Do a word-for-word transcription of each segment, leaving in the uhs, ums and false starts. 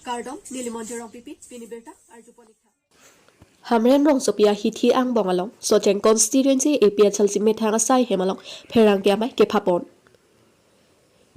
Kardom, neli Monjir Rongpipi, pini birta arjupon ik tha. Hamren rongsopi ahithi angbong along, Socheng constituency A P H L C methang asai hem along pherangke amei kephapon.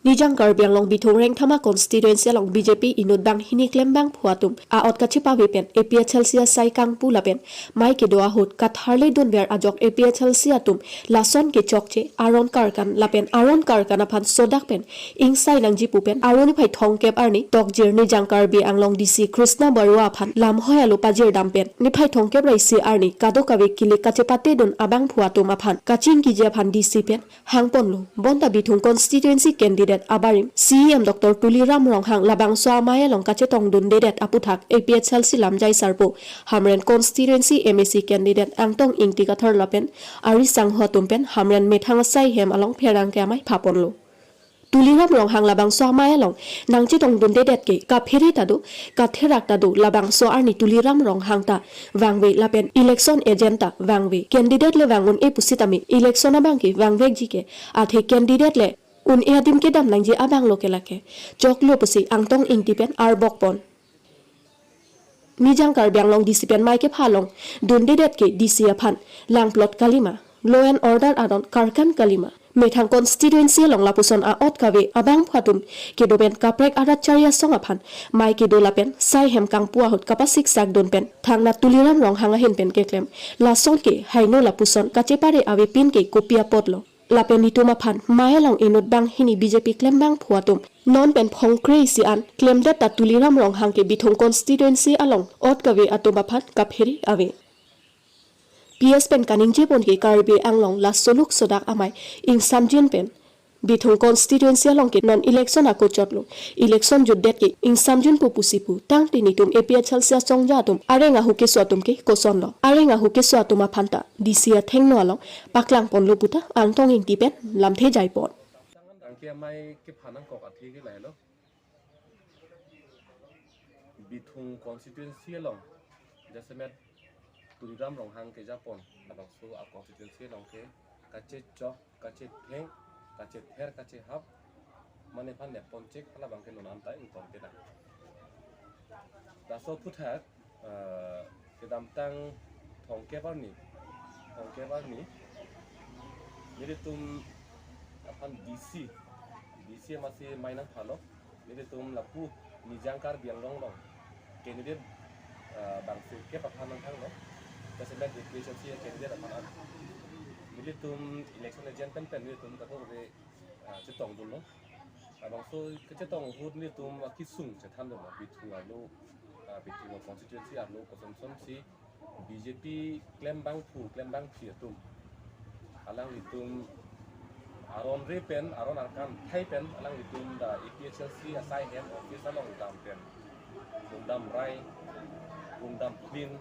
Nijang Karbi Anglong Bithung Rengthama constituency along B J P inut banghini klembangphu atum a-ot kachepave pen A P H L C asai kangpu lapen mai kedo ahut katharle dunver ajok A P H L C atum lason kechokche Aaron Karkan lapen Aaron Karkan aphan sodak pen ingsai nangji pu pen arni phai thomkep arni tokjir Nijang Karbi Anglong D C Krishna Baruah aphan lamhoi alo pajirdam pen niphai thomkep ra isi arni kadokave kilik kachepatedun abangphu atum aphan kachingkiji aphan D C pen hangponlo. Bonta Bithung constituency candidate abarim C E M Doctor Tuliram Ronghang labangso amei along kachetongdundedet aputhak A P H L C lamjai sarpo Hamren constituency M A C candidate Angtong Ingti Kathar lapen ari sangho atum pen Hamren methang asai hem along pherangke amei phaponlo. Tuliram Ronghang labangso amei along nangchetongdundedet ke kaphere ta do, katherak ta do, labangso arni Tuliram Ronghang ta vangve lapen election agent ta vangve. Candidate le vang un-e pusitame election abang ke vangvekji ke, athe candidate le un-e adim kedam nangji abang lo ke lake. Choklo pusi Angtong Ingti pen arbokpon. Nijang Karbi Anglong D C pen mai kepha longdundedet ke D C aphan langplot kalima, law and order aron karkan kalima. Methang constituency along lapuson a-ot kave abangphu atum kedo pen kaprek arat chari asong aphan mai kedo lapen sai hem kangpu ahut kapasiksakdun pen thangnath Tuliram Ronghang ahin pen keklem. Lason ke haino lapuson kachepare avepin ke kopi apotlo. Lapen netum aphan mai along inut banghini B J P klembangphu atum non pen phongkre isi an klemdet ta Tuliram Ronghang ke Bithung constituency along ot kave atum aphan kaphere ave. P S pen kaningjepon ke Karbi Anglong laso luk sodak amei ingsamjin pen Bithung constituency along ke non election ako chotlo. Election jutdet ke ingsamjinpo pusi pu tangte netum A P H L C asongja atum areng ahu keso atum ke kosonlo. Areng ahu keso atum aphan ta D C athengno along paklangponlo puta Angtong Ingti pen lamthe jaipon. Tangke amei kepha nangkok athe ke lahelo. Bithung constituency along jasemet Tuliram Ronghang kejapon, labangso a-constituency along ke kachechok, kachetheng, kachether, kachehap, mane phan nepponchek, halabang ke non anta ingtong kedang. Laso aputhak, eh, kedamtang thomkep arni, thomkep arni, nelitum aphan D C, D C amatsi mai nangphalo, nelitum lapu Nijang Karbi Anglong along candidate, eh, bang sirkep aphan nangthanglo. Jasemet A P H L C candidate aphan an. Nelitum election agent pen pen nelitum kadokave, eh, chetongdunlo. Labangso kachetong ahut nelitum akesung chethandunlo. Bithung arlo, eh, Bithung constituency arlo kosonson si B J P klembangphu, klembangpi atum, alanglitum aron re pen, aron arkan thai pen, alanglitum ta A P H L C asai hem office along dam pen, gundam rai, gundam clean,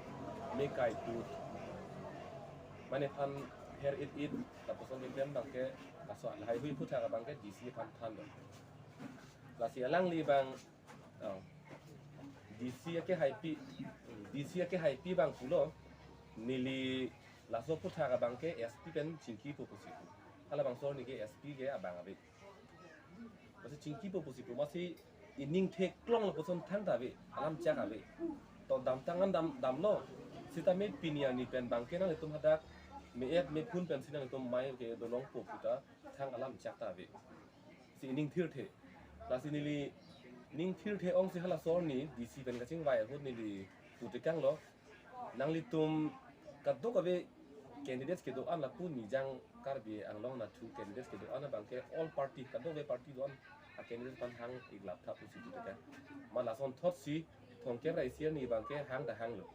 mekai tut, mane phan her it it, lapuson keklem abang ke, laso lahai hui aputhak abang ke D C aphan thanlo. Lasi alangli abang, oh, D C akehaipi, D C akehaipi abang pulo, neli laso aputhak abang ke S P pen chingkipo pusi pu. Halabangso arni ke S P ke abang ave. Amatsi chingkipo pusi pu, amatsi ining theklong lapuson thangta ave, alam chak ave. To damtang an dam, damlo, sitame pini arni pen abang ke nanglitum hadak me-et mephun pensi nanglitum mai ke dolongpo puta thang alam chak ta ave. Si ining thirthe. Lasi neli ning thirthe ongsi halaso arni D C pen kachingvai ahut neli putekanglo. Nanglitum kadokave candidates kedo-an lapu Nijang Karbi Anglong nathu candidates kedo-an abang ke all party, kadokave party do-an a-candidate aphan hang iklap tha pusi putekang. Ma lasonthotsi thomkep ra isi arni abang ke hang ta hanglo.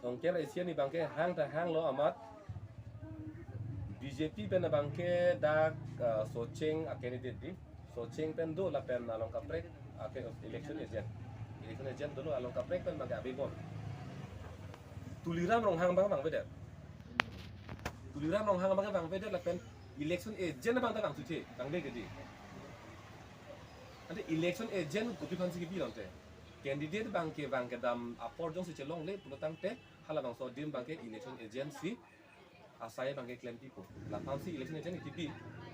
Thomkep ra isi arni abang ke hang ta hanglo amat B J P pen abang ke dak, ah, Socheng a-candidate di. Socheng pen do lapen along kaprek ake election agent. Election agent dolo along kaprek pen abang ke abebon. Tuliram Ronghang abang vangvedet. Tuliram Ronghang abang vangvedet lapen election agent abang ta vangthu the, vangve ke di. Ante election agent kopi aphansi kebi longte. Candidate abang ke vang kedam apor jongsi chelongle pulo tangte halabangso adim abang ke election agent si asai abang ke klempipo. Laphansi election agent kebi.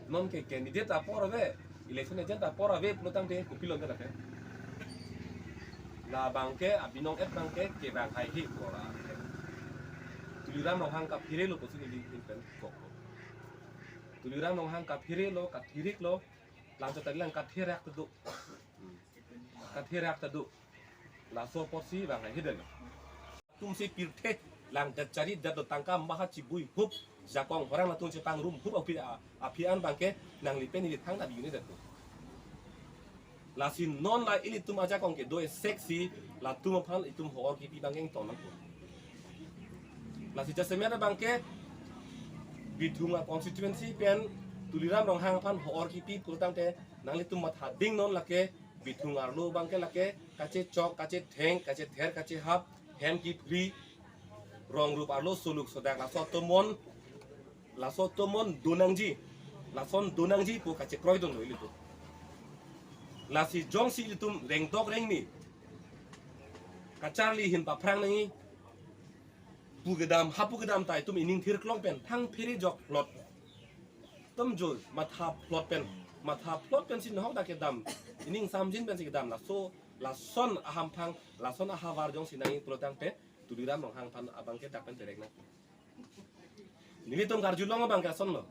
Non ke candidate apor ave, election agent apor ave pulo tangte kopi longte lake. Labangke abinong et bangke kevang haihe pu ra. Tuliram Ronghang kaphere lo pusi neli tin pen kok. Tuliram Ronghang kaphere lo, kathirik lo, lang chotari lang katherak ta do. Hmm. Katherak ta do. Laso apotsi vang haihe det lo. Atumsi pirthe lang dat chari dat lo, tangka maha chibui hup, jakong horang latum chepangrum hup aphi a-, aphi an bangke nangli pen ili thang ta bi-un-e det lo. Lasi non la ilitum ajakong kedo esek si latum aphan itum ho-or kipi bangke ington nangpo. Lasi jasemet abangke Bithung a constituency pen Tuliram Ronghang aphan ho-or kipi pulotangte nanglitum matha ding non, lake Bithung arlo bangke lake kachechok, kachetheng, kachether, kachehap, hem kiphri, rong rup arlo soluk sodak laso atomon, laso atomon do nangji, lason do nangji pu kachekroi dun lo ilitum. Lasi jongsi ilitum rengdok rengni kacharli ahin paphrang nangji pu kedam, hapu kedam ta itum ining thirklong pen thang phere jok plot. Itum jo matha plot pen, matha plot pensi nahok dak kedam, ining samjin pensi kedam, laso, lason ahamphang, lason ahavar jongsi nangji pulotangte Tuliram Ronghang aphan abangke dak pen terek nang. Nelitum karjulong abangke ason lo.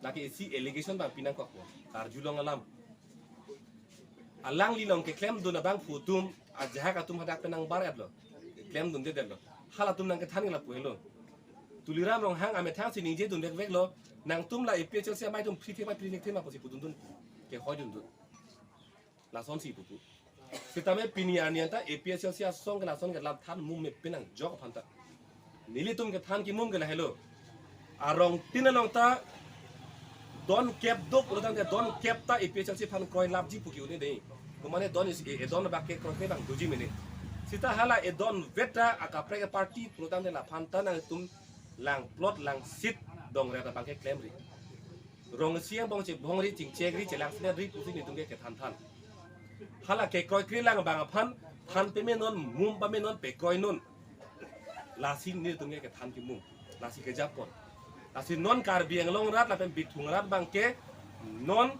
Lake isi allegation bang pinangkok lo. Karjulong alam. Alangli along keklem dun abangphu atum, ajahak atum hadak pen nangbar et lo. Keklem dunde det lo. Halatum nangkethan ke lapu helo. Tuliram Ronghang amethang si ningje dun vekvek lo. Nangtum la A P H L C amei atum phri thema phri thema pusi pudun dun. Kehoi dun dun. Lasonsi pupu. Sitame pini arni anta A P H L C asong ke lason ke lam than mum me penang jok aphan ta. Nelitum kethan kimum ke lahelo. Arong tin along ta don kep dok lo tangte don kep ta A P H L C aphan kroi lapji pu ke-un-e dei. Komane don is e, edon bak ke kroi ke bang doji mene. Sita hala edon vet ta akaprek party pulotangte laphan ta nangtum lang plot lang seat dongret abangke klemri. Rong isi angbong chebhongri, chingchekri, chelangseletri pusi nelitum ke kethan than. Hala kekroikre lang abang aphan than pame non, mum pame non, pekroi non. Lasi nelitum ke kethan kimum. Lasi kejapon. Lasi non Karbi Anglong arat lapen Bithung arat bangke non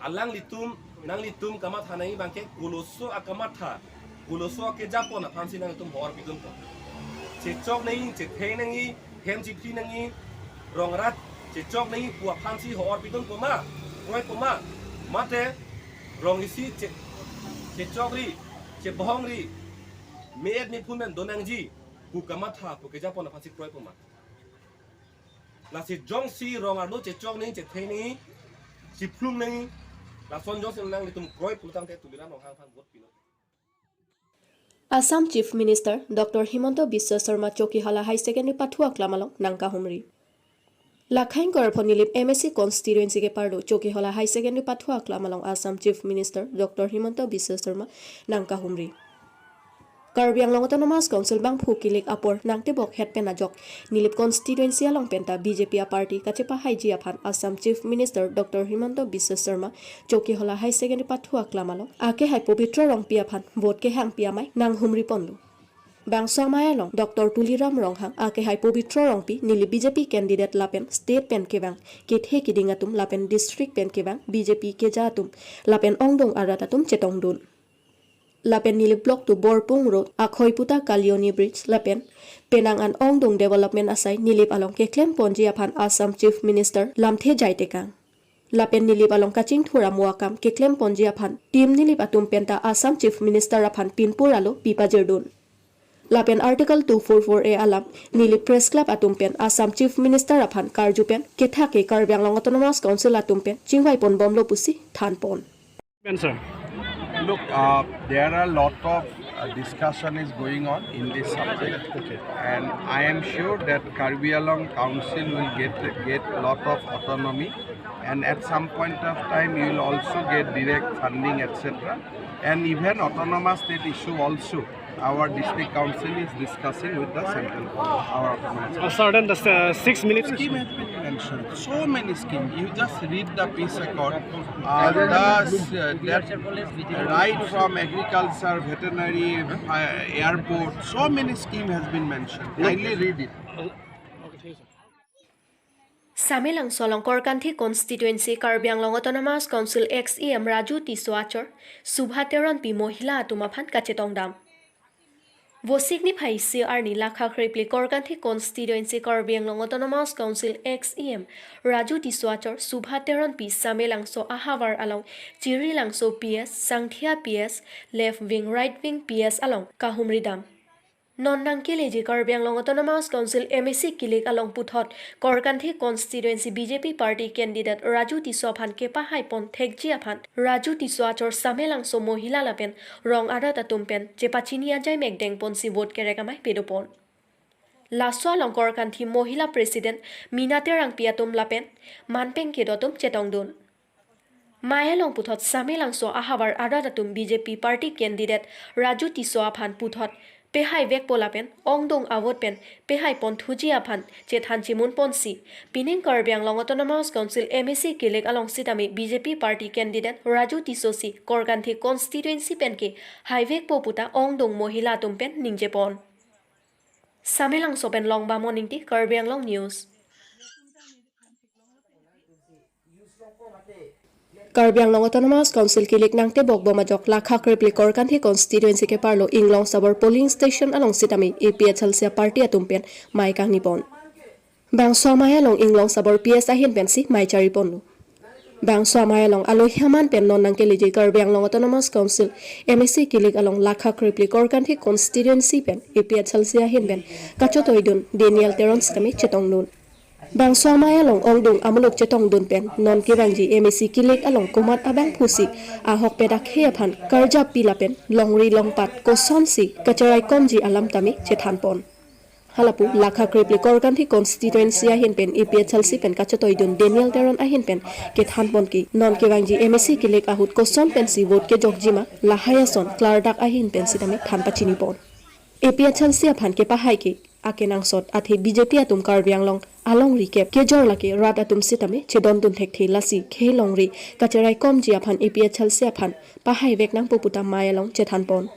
alanglitum, nanglitum kamatha nangji bangke koloso akamatha, koloso akejapon aphansi nangtum ho-or pidunpo. Chechok nangji, chetheng nangji, hem chiphri nangji, rong rat chechok nangji pu aphansi ho-or pidunpo ma, kroipo ma, mate rong isi che-, chechokri, chebhongri, me-et mephun pen do nangji pu kamatha pu kejapon aphansi kroipo ma. Lasi jongsi rong arlo chechok nangji, chetheng nangji, chiphlung nangji, lason jongsi nanglitum kroi pulotangte Tuliram Ronghang aphan vote pinon. Assam Chief Minister Doctor Himanta Biswa Sarma Chokihola High Secondary pathu aklam along nangkahumri. Lakhaing korphon Nilip M A C constituency keparlo Chokihola High Secondary pathu aklam along Assam Chief Minister Doctor Himanta Biswa Sarma nangkahumri. Karbi Anglong Autonomous Council bangphu kilik apor nangtebok het pen ajok Nilip constituency along penta B J P aparty kachepahaiji aphan Assam Chief Minister Doctor Himanta Biswa Sarma Chokihola High Secondary pathu aklam along akehai Pobitro Rongpi aphan vote kehangpi amei nanghumri ponlo. Bangso amei along Doctor Tuliram Ronghang, akehai Pobitro Rongpi, Nilip B J P candidate lapen state pen kevang kethe keding atum lapen district pen kevang B J P keja atum lapen ongdung arat atum chetongdun. Lapen Nilip Block two Borpung Road, Akhoiputa Kalioni Bridge lapen penang an ongdung development asai Nilip along keklem ponji aphan Assam Chief Minister lamthe jai tekang. Lapen Nilip along kachingthur amo akam keklem ponji aphan Team Nilip atum penta Assam Chief Minister aphan pinpur alo pipajirdun. Lapen Article two four four A alam Nilip Press Club atum pen Assam Chief Minister aphan karju pen kethak ke Karbi Anglong Autonomous Council atum pen chingvai ponbomlo pusi thanpon. Answer. Look, uh, there are a lot of uh, discussion is going on in this subject, okay, and I am sure that Karbi Anglong Council will get get lot of autonomy, and at some point of time you will also get direct funding, et cetera. And even autonomous state issue also, our district council is discussing with the central government, our autonomous. Uh, sir, then the uh, six minutes. Scheme has been mentioned. So many schemes. You just read the peace accord. Uh, the, uh, that right from agriculture, veterinary, uh, airport. So many schemes has been mentioned. Kindly read it. Uh, okay, thank you, sir. Samelangso along Korkanthi constituency Karbi Anglong Autonomous Council ex E M Raju Tisso achor Subha Teronpi mohila atum aphan kachetongdam. Vosik niphai isi arni Lakha Krepli Korkanthi constituency Karbi Anglong Autonomous Council ex E M Raju Tisso achor Subha Teronpi Samelangso ahavar along Chirilangso P S, Sangthia P S, left wing, right wing P S along kahumridam. Non nangkeleji Karbi Anglong Autonomous Council M A C kilik along puthot Korkanthi constituency B J P party candidate Raju Tisso aphan kepahaipon thekji aphan Raju Tisso achor Samelangso mohila lapen rong arat atum pen chepachini ajai mekdeng ponsi vote kerek amei pedopon. Laso along Korkanthi mohila president Mina Terangpi atum lapen manpeng kedo atum chetongdun. Mei along puthot Samelangso ahavar arat atum B J P party candidate Raju Tisso aphan puthot pehaivekpo lapen ongdung avote pen pehaiponthuji aphan chethan chimunponsi pining Karbi Anglong Autonomous Council M A C kilik along sitame B J P party candidate Raju Tisso si Korkanthi constituency penke haivekpo puta ongdung mohila atum pen ningjepon. Samelangso pen Longbamon Ingti, Karbi Anglong News. Karbi Anglong Autonomous Council kilik nangtebok bom ajok Lakha Krepli Korkanthi constituency keparlo Inglong Sabor polling station along sitame A P H L C party atum pen mei kangnipon. Bangso amei along Inglong Sabor P S ahin pensi mei chariponlo. Bangso amei along alohi aman pen non nangkeleji Karbi Anglong Autonomous Council M A C kilik along Lakha Krepli Korkanthi constituency pen A P H L C ahin pen kachetoidun Daniel Teron sitame chetongdun. Bangso amei along ongdung amuluk chetongdun pen non kevangji M A C kilik along komat abangphusi ahokpet akhei aphan karjap pi lapen longri longpat kosonsi kacheraikomji alam tame chethanpon. Halapu Lakha Krepli Korkanthi constituency ahin pen A P H L C pen kachetoidun Daniel Teron ahin pen kethanpon ke non kevangji M A C kilik ahut koson pensi vote kejokjima lahai ason klardak ahin pen sitame than pachinipon. A P H L C aphan kepahai ke akenangsot athe B J P atum Karbi Anglong alongri kep kejor lake rat atum sitame chedondun thekthe, lasi khei longri kacheraikomji aphan A P H L C aphan pahaivek nangpo puta mei along chethanpon.